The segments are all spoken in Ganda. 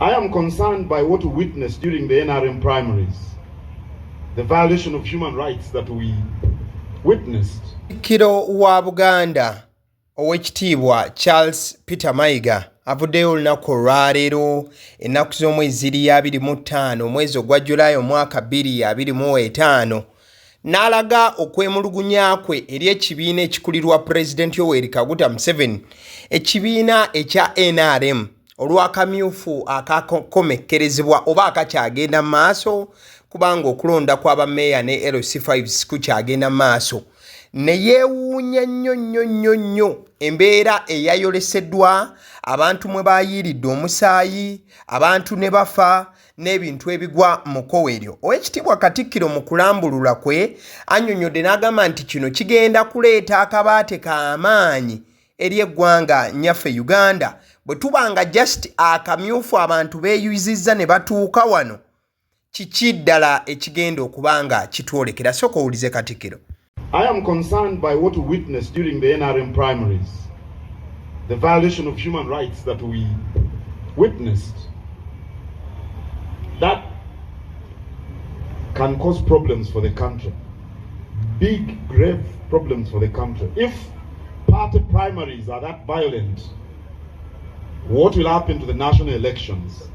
I am concerned by what we witnessed during the NRM primaries, the violation of human rights that we witnessed. Katikkiro wa Buganda Oweekitiibwa Charles Peter Mayiga avuddeyo olunaku olwaleero ennaku z'omwezi ziri 25 omwezi ogwa July omwaka 2025 n'alaga okwemulugunya kwe eri ekibiina ekikulirwa Pulezidenti Yoweri Kaguta Museveni, ekibiina ekya NRM, olw'akamyufu akakomekkerezebwa oba akakyagenda mu maaso, kubanga okulonda kwa bameeya ne LC5 kukyagenda mu maaso, ne yeewuunya nnyo nnyo nnyo nnyo embeera eyayoleseddwa abantu mwe bayiiridde omusaayi, abantu ne bafa n'ebintu ebigwa mu kkowe eryo. Oweekitiibwa Katikkiro mu kulambulula kwe annyonnyodde n'agamba nti kino kigenda kuleeta akabaate k'amaanyi eri eggwanga nnyaffe Uganda bwe tuba nga just akamyufu abantu beeyuzizza ne batuuka wano. Kiki ddala ekigenda okuba nga kitwolekera? Sooka owulize Katikkiro. I am concerned by what we witnessed during the NRM primaries, the violation of human rights that we witnessed. That can cause problems for the country, big, grave problems for the country. If party primaries are that violent, what will happen to the national elections?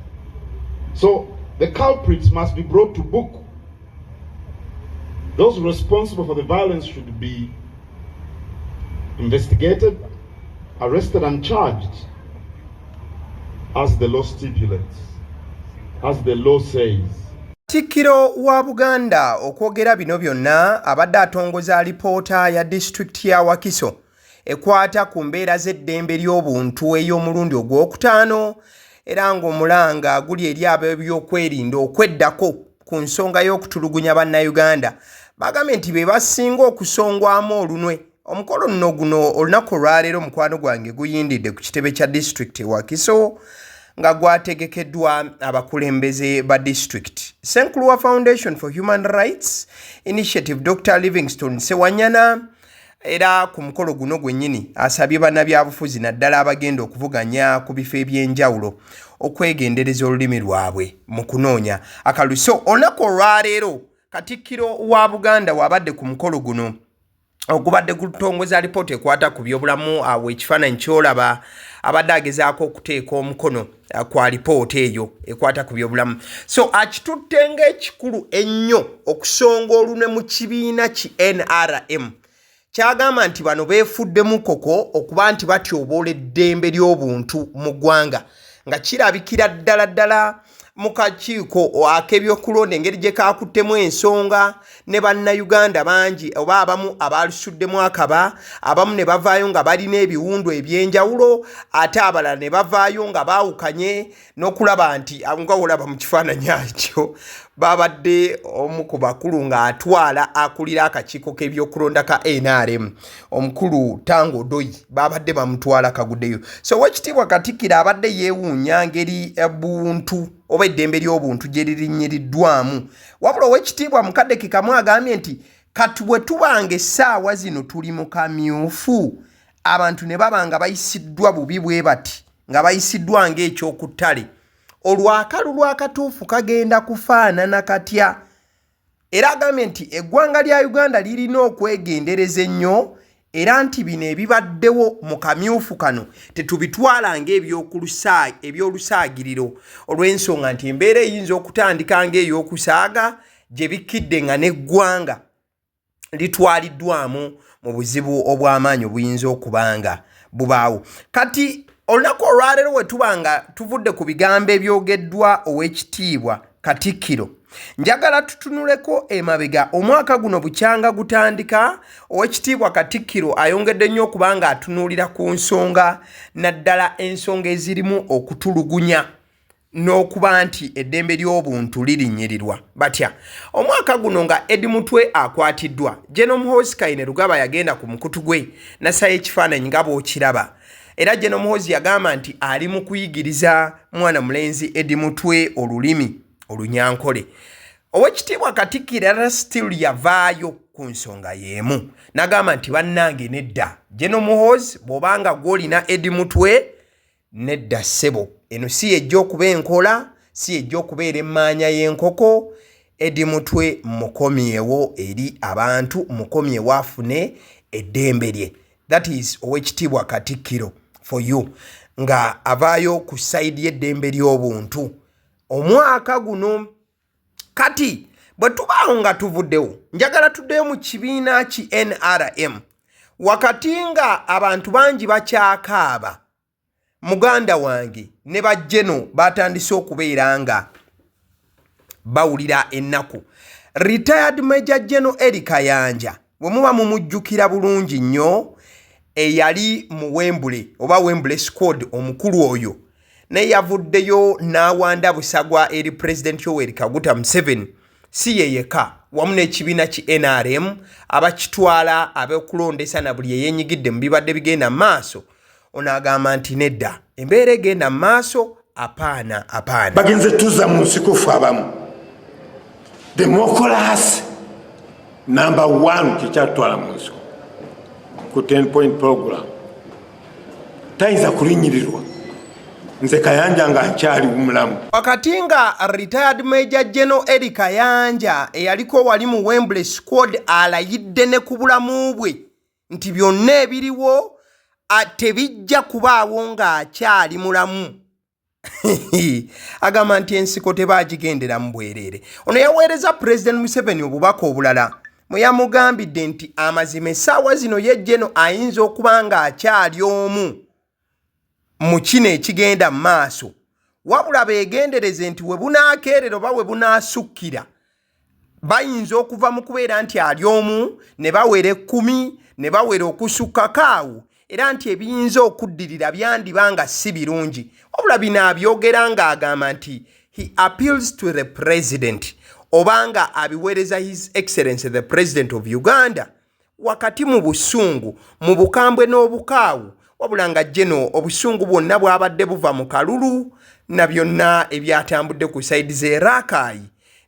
So the culprits must be brought to book. Those responsible for the violence should be investigated, arrested, and charged as the law stipulates, as the law says. Katikkiro wa Buganda okwogera bino byonna abadde atongoza alipoota ya disitulikiti ya Wakiso ekwata ku mbeera z'eddembe ly'obuntu ey'omulundi ogwokutaano, era ng'omulanga guli eri ab'ebyokwerinda okweddako ku nsonga y'okutulugunya Bannayuganda. Bagambye nti be basinga okusongwamu olunwe. Omukolo nno guno olunaku olwaleero, mukwano gwange, guyindidde ku kitebe kya disitulikiti Wakiso nga gwategekeddwa abakulembeze ba disitulikiti. Ssenkulu wa Foundation for Human Rights Initiative, Dr Livingston Sewanyana, era ku mukolo guno gwennyini asabye bannabyabufuzi, naddala abagenda okuvuganya ku bifo ebyenjawulo, okwegendereza olulimi lwabwe mu kunoonya akalulu. So olunaku olwaleero Katikkiro wa Buganda wabadde ku mukolo guno ogubadde gutongoza alipoota ekwata ku byobulamu. Awo ekifaananyi kyolaba abadde agezaako okuteeka omukono ku alipoota eyo ekwata ku byobulamu. So akitutte ng'ekikulu ennyo okusonga olunwe mu kibiina ki NRM, kyagamba nti bano beefuddemu koko okuba nti batyoboola eddembe ly'obuntu mu ggwanga, nga kirabikira ddala ddala mu kakiiko ak'ebyokulonda engeri gye kakuttemu ensonga ne Bannayuganda bangi oba abamu abalusuddemu akaba, abamu ne bavaayo nga balina ebiwundu ebyenjawulo, ate abalala ne bavaayo nga baawukanye n'okulaba nti nga olaba mu kifaananyi ekyo babadde omu ku bakulu ng'atwala akulira akakiiko k'ebyokulonda ka NRM, omukulu Tanga Odoi, babadde bamutwala kaguddeyo. So Owekitiibwa Katikkiro abadde yeewuunya ngeri buntu oba eddembe ly'obuntu gye lirinyiriddwamu. Wabula Owekitiibwa mukadde ke kamu agambye nti kati bwe tubanga essaawa zino tuli mu kamyufu, abantu ne baba nga bayisiddwa bubi bwe bati, nga bayisiddwa ng'ekyokuttale, olwo akalulu akatuufu kagenda kufaanana katya? Era agambye nti eggwanga lya Uganda lirina okwegendereza ennyo, era nti bino ebibaddewo mu kamyufu kano tetubitwala ng'ebyolusaagiriro, olw'ensonga nti embeera eyinza okutandika ng'ey'okusaaga gye bikkidde nga n'eggwanga litwaliddwamu mu buzibu obw'amaanyi obuyinza okuba nga bubaawo. Kati olunaku olwaleero we tuba nga tuvudde ku bigambo ebyogeddwa Owekitiibwa Katikkiro, njagala tutunuleko emabega. Omwaka guno bukyanga gutandika, Owekitiibwa Katikkiro ayongedde nnyo okuba nga atunuulira ku nsonga, naddala ensonga ezirimu okutulugunya n'okuba nti eddembe ly'obuntu lirinnyirirwa. Batya omwaka guno nga Eddie Mutwe akwatiddwa, General Muhoozi Kainerugaba yagenda ku mukutu gwe nasayo ekifaananyi nga bw'okiraba, era General Muhoozi yagamba nti ali mu kuyigiriza mwana mulenzi Eddie Mutwe olulimi Olunyankole. Owekitiibwa Katikkiro era still yavaayo ku nsonga y'emu n'agamba nti bannange nedda, General Muhoozi, bw'obanga gw'olina Eddie Mutwe Nedda ssebo, eno si yejja okuba enkola, si yejja okubeera emmaanya y'enkoko. Eddie Mutwe mukomyewo eri abantu, mukomyewo afune eddembe lye. That is Owekitiibwa Katikkiro for you nga avaayo ku sayidi y'eddembe ly'obuntu omwaka guno. Kati bwe tubaawo nga tuvuddewo, njagala tuddeyo mu kibiina ki NRM wakati nga abantu bangi bakyakaaba. Muganda wange ne bajjeno batandise okubeera nga bawulira ennaku. Retired Major General Elly Kayanja, bwe muba mumujjukira bulungi nnyo, eyali mu Wembley oba Wembley squad omukulu oyo, naye yavuddeyo n'awanda busagwa eri President Yoweri Kaguta Museveni, si ye yekka, wamu n'ekibiina ki NRM abakitwala ab'okulondesa na buli eyeenyigidde mu bibadde bigenda mu maaso. Ono agamba nti nedda, embeera egenda mu maaso apaana apaana. Bagenze tuza mu nsiko ffe abamu. Demokolasi number 1 kyekyatutwala mu nsiko ku 10 point program. Tayinza kulinyirirwa nze Kayanja nga nkyali mulamu. Wakati nga retired Major General Elly Kayanja eyaliko wali mu Wembley squad alayidde ne ku bulamu bwe nti byonna ebiriwo tebijja kubaawo ng'akyali mulamu. Agamba nti ensiko tebaagigenderamu bwereere. Ono yaweereza President Museveni obubaka obulala mwe yamugambidde nti amazima essaawa zino ye General ayinza okuba ng'akyali omu mu kino ekigenda mu maaso, wabula beegendereze nti we bunaakeerera oba we bunaasukkira bayinza okuva mu kubeera nti ali omu ne bawera 10 ne bawera okusukkako awo, era nti ebiyinza okuddirira byandiba nga si birungi. Wabula bino abyogera ng'agamba nti he appeals to the president, oba nga abiweereza His Excellency the President of Uganda, wakati mu busungu, mu bukambwe n'obukaawu. Wabula nga General obusungu bwonna bwabadde buva mu kalulu na byonna ebyatambudde ku sayidi z'e Rakai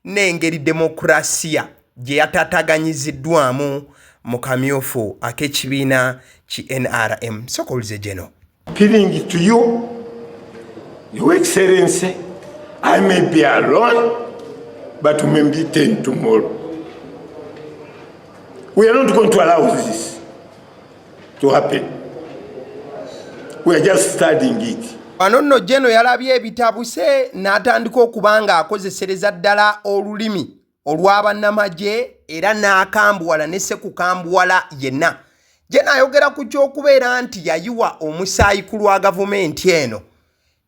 n'engeri demokurasiya gye yatataganyiziddwamu mu kamyufu ak'ekibiina ki NRM. Sokoluze General. Appealing to you, Your Excellency, I may be alone, but we may be 10 tomorrow. We are not going to allow this to happen. We are just studying it. Wano nno General yalabye ebitabuse n'atandika okuba ng'akozesereza ddala olulimi olw'abannamagye era n'akambuwala ne sekukambuwala yenna. General ayogera ku ky'okubeera nti yayiwa omusaayi ku lwa gavumenti eno,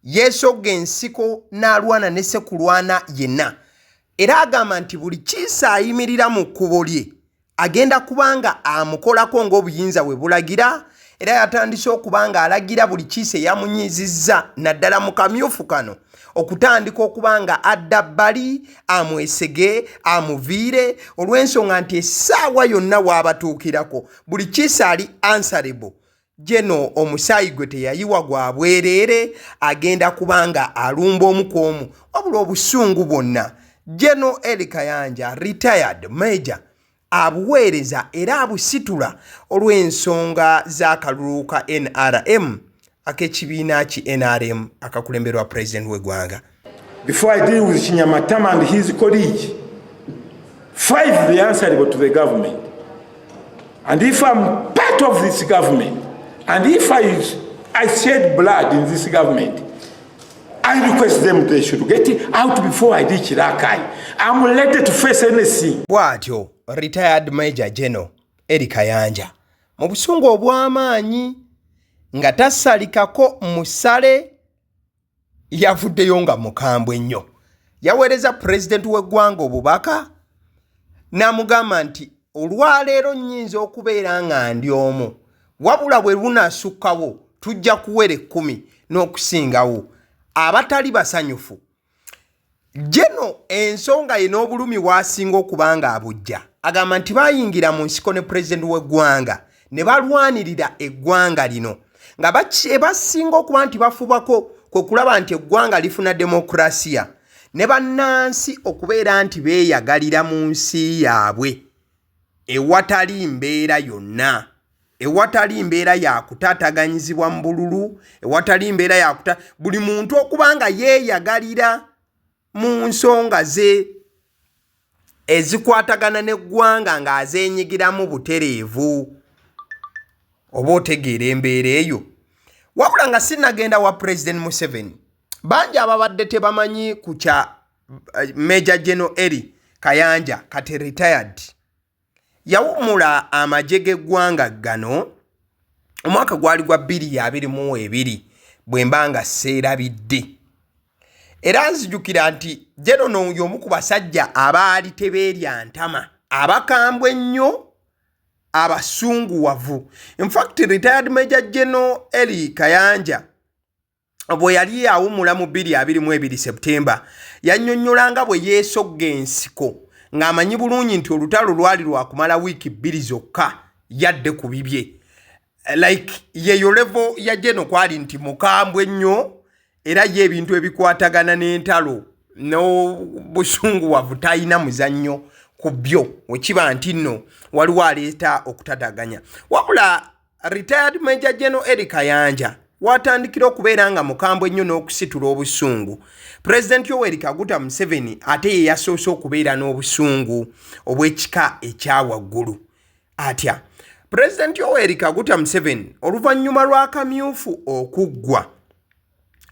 yeesogga ensiko n'alwana ne sekulwana yenna, era agamba nti buli kiisa ayimirira mu kkubo lye agenda kubanga amukolako ng'obuyinza bwe bulagira. Era yatandise okuba nga alagira buli kiisa eyamunyiizizza naddala mu kamyufu kano okutandika okuba nga adda bbali, amwesege, amuviire, olw'ensonga nti essaawa yonna w'abatuukirako buli kiisa ali answerable. General omusaayi gwe teyayiwa gwa bwereere, agenda kubanga alumba omu ku omu. Wabula obusungu bwonna General Elly Kayanja retired major abuweereza era abusitula olw'ensonga z'akalulu ka NRM ak'ekibiina ki NRM akakulemberwa President w'eggwanga. Before I deal with Kinyamatama and his colleague, 5 they answerable to the government. And if I'm part of this government, and if I shed blood in this government, I request them they should get it out before I reach Rakai. I'm ready to face anything. Bw'atyo retired Major General Elly Kayanja mu busungu obw'amaanyi nga tasalikako musale yavuddeyo nga mukambwe nnyo. Yaweereza pulezidenti w'eggwanga obubaka n'amugamba nti olwaleero nnyinza okubeera nga ndi omu, wabula bwe lunaasukkawo tujja kuwera 10 n'okusingawo abatali basanyufu. General ensonga ye n'obulumi bw'asinga okuba nga abujja, agamba nti bayingira mu nsiko ne pulezidenti w'eggwanga ne balwanirira eggwanga lino nga basinga okuba nti bafubako kwe kulaba nti eggwanga lifuna demokurasiya ne bannansi okubeera nti beeyagalira mu nsi yaabwe ewatali mbeera yonna. Ewatali mbeera ya kutaataganyizibwa mu bululu, ewatali mbeera ya kuta buli muntu okuba nga yeeyagalira mu nsonga ze ezikwatagana n'eggwanga ng'azeenyigiramu butereevu. Oba otegeera embeera eyo? Wabula nga sinnagenda wa Pulezidenti Museveni, bangi ababadde tebamanyi ku kya Major General Elly Kayanja, kati retired, yawummula amagye g'eggwanga gano omwaka gwali gwa 2022, bwe mba nga seerabidde. Era nzijukira nti General y'omu ku basajja abaali tebeerya ntama, abakambwe ennyo, abasunguwavu. Infact, retired Major General Elly Kayanja bwe yali awummula mu 2022 September, yannyonnyola nga bwe yeesogga ensiko ng'amanyi bulungi nti olutalo lwali lwakumala wiiki 2 zokka, yadde ku bibye. Like, yeyo level ya General kwali nti mukambwe nnyo, era ye ebintu ebikwatagana n'entalo n'obusunguwavu talina muzannyo ku byo, wekiba nti nno waliwo aleeta okutataganya. Wabula retired Major General Elly Kayanja watandikira okubeera nga mukambwe ennyo n'okusitula obusungu, Pulezidenti Yoweri Kaguta Museveni ate ye yasoose okubeera n'obusungu obw'ekika ekyawaggulu. Atya Pulezidenti Yoweri Kaguta Museveni? Oluvannyuma lw'akamyufu okuggwa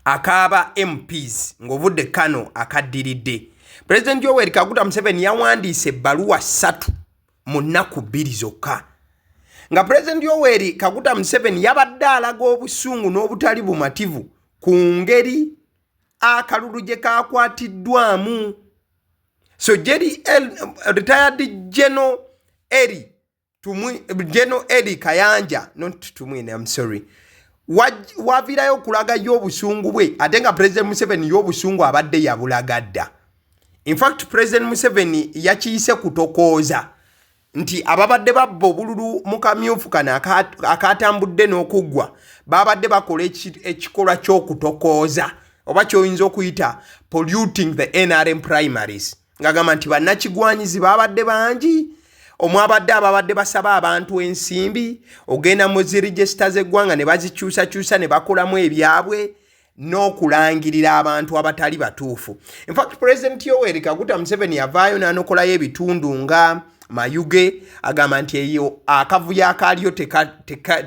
akaaba MPs ng'ovudde kano akaddiridde, Pulezidenti Yoweri Kaguta Museveni yawandiise ebbaluwa 3 mu nnaku 2 zokka, nga Pulezidenti Yoweri Kaguta Museveni yabadde alaga obusungu n'obutali bumativu ku ngeri akalulu gye kakwatiddwamu. So Jerry retired General Elly Tumwi, General Elly Kayanja, not Tumwine, I'm sorry, waviirayo okulaga yo obusungu bwe, ate nga President Museveni y'obusungu abadde yabulaga dda. In fact, President Museveni yakiyise kutokooza nti ababadde babba obululu mu kamyufu kano akatambudde n'okuggwa babadde bakola ekikolwa ky'okutokooza, oba kyoyinza okuyita polluting the NRM primaries, ng'agamba nti bannakigwanyizi babadde bangi, omwabadde ababadde basaba abantu ensimbi ogenda mu ziregister z'eggwanga ne bazikyusakyusa ne bakolamu ebyabwe n'okulangirira abantu abatali batuufu. Infact, President Yoweri Kaguta Museveni yavaayo n'anokolayo ebitundu nga Mayuge, agamba nti eyo akavuyo akaaliyo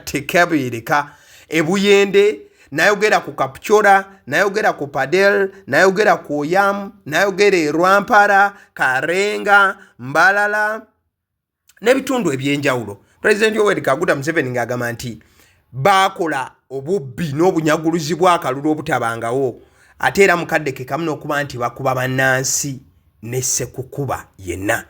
tekabeereka. Ebuyende, nayogera ku Kapchorwa, nayogera ku Pader, nayogera ku Oyam, nayogera e Rwampara, Karenga, Mbarara n'ebitundu ebyenjawulo. President Yoweri Kaguta Museveni ng'agamba nti baakola obubbi n'obunyaguluzi bw'akalulu obutabangawo, ate era mukadde ke kamu n'okuba nti bakuba bannansi ne Sekukuba yenna.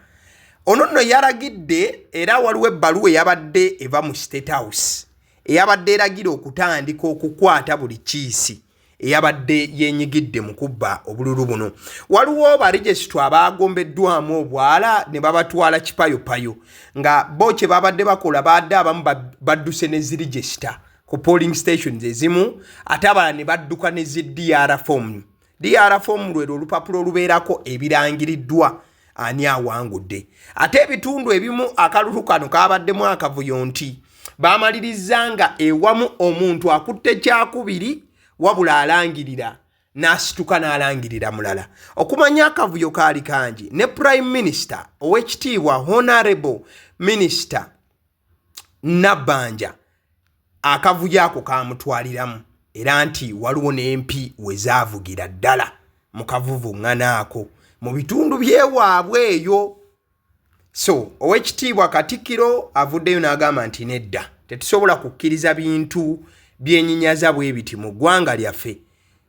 Ono nno yalagidde, era waliwo ebbaluwa eyabadde eva mu State House eyabadde eragira okutandika okukwata buli kiisi eyabadde yenyigidde mu kubba obululu buno. Waliwo ba registrar abagombeddwamu obwala ne babatwala kipayopayo, nga bo kye babadde bakola, badde abamu badduse ne zi register ku polling stations ezimu, ate abalala ne badduka ne zi DR form. DR form lwero olupapula olubeerako ebirangiriddwa ani awangudde. Ate ebitundu ebimu akalulu kano kabaddemu akavuyo nti bamaliriza nga ewamu omuntu akutte kyakubiri, wabula alangirira n'asituka n'alangirira mulala. Okumanya akavuyo kaali kangi, ne Prime Minister, owekitiibwa Honorable Minister Nabbanja, akavuyo ako kamutwaliramu, era nti waliwo n'empi we zaavugira ddala mu kavuvuŋŋana ako mu bitundu byewaabwe eyo. So owekitiibwa Katikkiro avuddeyo n'agamba nti nedda, tetusobola kukkiriza bintu byenyinyaza bwe biti mu ggwanga lyaffe,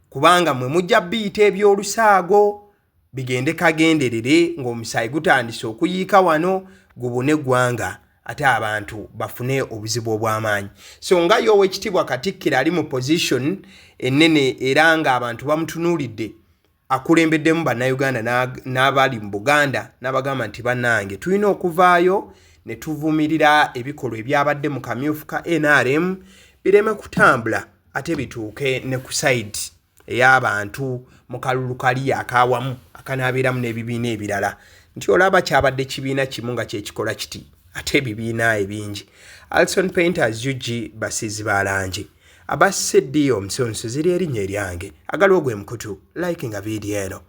kubanga mwe mujja biyita ebyolusaago bigende kagenderere ng'omusaayi gutandise okuyiika wano gubune eggwanga, ate abantu bafune obuzibu obw'amaanyi. So nga ye owekitiibwa Katikkiro ali mu position ennene era ng'abantu bamutunuulidde, akulembeddemu Bannayuganda n'abali mu Buganda n'abagamba nti bannange, tulina okuvaayo ne tuvumirira ebikolwa ebyabadde mu kamyufu ka NRM bireme kutambula, ate bituuke ne ku side ey'abantu mu kalulu kali akawamu akanaabeeramu n'ebibiina ebirala, nti olaba kyabadde kibiina kimu nga kyekikola kiti. Ate ebibiina ebingi. Alson Painters UG basiizi ba langi. Aba CD omusunsuzi ly'erinnya eryange. Agaliwo gwe mukutu. Likinga vidiyo eno.